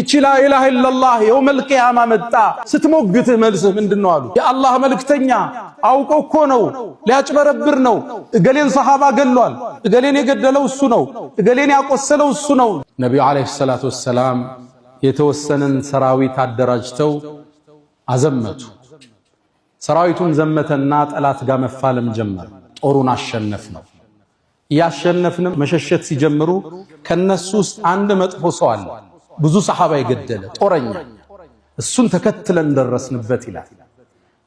እቺ لا إله إلا الله يوم القيامة መጣ ስትሞግትህ መልስህ ምንድን ነው አሉ። የአላህ መልእክተኛ አውቆ እኮ ነው፣ ሊያጭበረብር ነው። እገሌን ሰሃባ ገሏል፣ እገሌን የገደለው እሱ ነው፣ እገሌን ያቆሰለው እሱ ነው። ነቢዩ عليه الصلاة والسلام የተወሰነን ሰራዊት አደራጅተው አዘመቱ። ሰራዊቱን ዘመተና ጠላት ጋር መፋለም ጀመረ። ጦሩን አሸነፍ ነው። እያሸነፍንም መሸሸት ሲጀምሩ ከነሱ ውስጥ አንድ መጥፎ ሰው አለ፣ ብዙ ሰሓባ የገደለ ጦረኛ። እሱን ተከትለን ደረስንበት ይላል።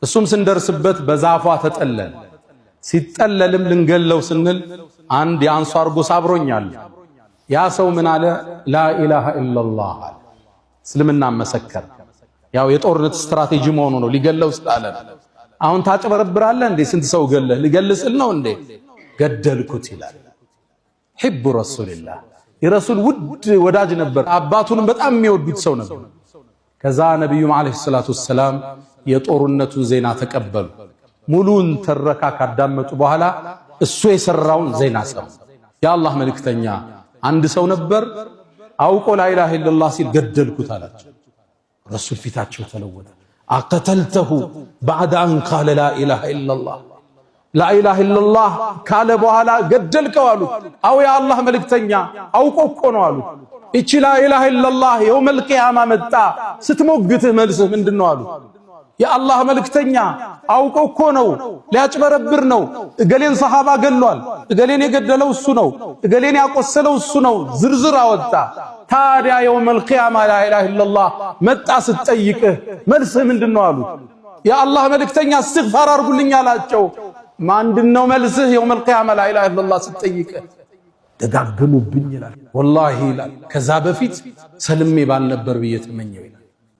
እሱም ስንደርስበት በዛፏ ተጠለለ። ሲጠለልም ልንገለው ስንል አንድ የአንሷር ጎሳ አብሮኛል። ያ ሰው ምን አለ? ላኢላሃ ኢለላህ አለ። እስልምና መሰከረ። ያው የጦርነት ስትራቴጂ መሆኑ ነው፣ ሊገለው ስላለ አሁን ታጭበረብራለህ እንዴ? ስንት ሰው ገለህ ሊገልስል ነው እንዴ? ገደልኩት ይላል። ሒቡ ረሱልላህ የረሱል ውድ ወዳጅ ነበር። አባቱንም በጣም የሚወዱት ሰው ነበር። ከዛ ነቢዩም ዓለይሂ ሰላቱ ወሰላም የጦርነቱን ዜና ተቀበሉ። ሙሉን ተረካ ካዳመጡ በኋላ እሱ የሰራውን ዜና ሰሙ። የአላህ መልእክተኛ አንድ ሰው ነበር አውቆ ላኢላሃ ኢለላህ ሲል ገደልኩት አላቸው። ረሱል ፊታቸው ተለወጠ። أقتلته بعد أن قال لا إله إلا الله لا إله إلا الله ካለ በኋላ ገደልከው አሉት። አው የአላህ መልእክተኛ አውቆ እኮ ነው አሉት። እቺ لا إله إلا الله يوم القيامة መጣ ስትሞግትህ መልስህ ምንድን ነው አሉት። የአላህ መልእክተኛ አውቆ እኮ ነው፣ ሊያጭበረብር ነው። እገሌን ሰሃባ ገሏል፣ እገሌን የገደለው እሱ ነው፣ እገሌን ያቆሰለው እሱ ነው። ዝርዝር አወጣ። ታዲያ يوم القيامة لا إله إلا الله መጣ ስትጠይቅህ መልስህ ምንድን ነው አሉት። የአላህ መልእክተኛ እስትግፋር አድርጉልኝ አላቸው። ምንድነው መልስህ? يوم القيامة لا إله إلا الله ስትጠይቅህ ደጋገሙብኝ ይላል። ወላሂ ይላል ከዛ በፊት ሰልሜ ባልነበር ብዬ ተመኘው ይላል።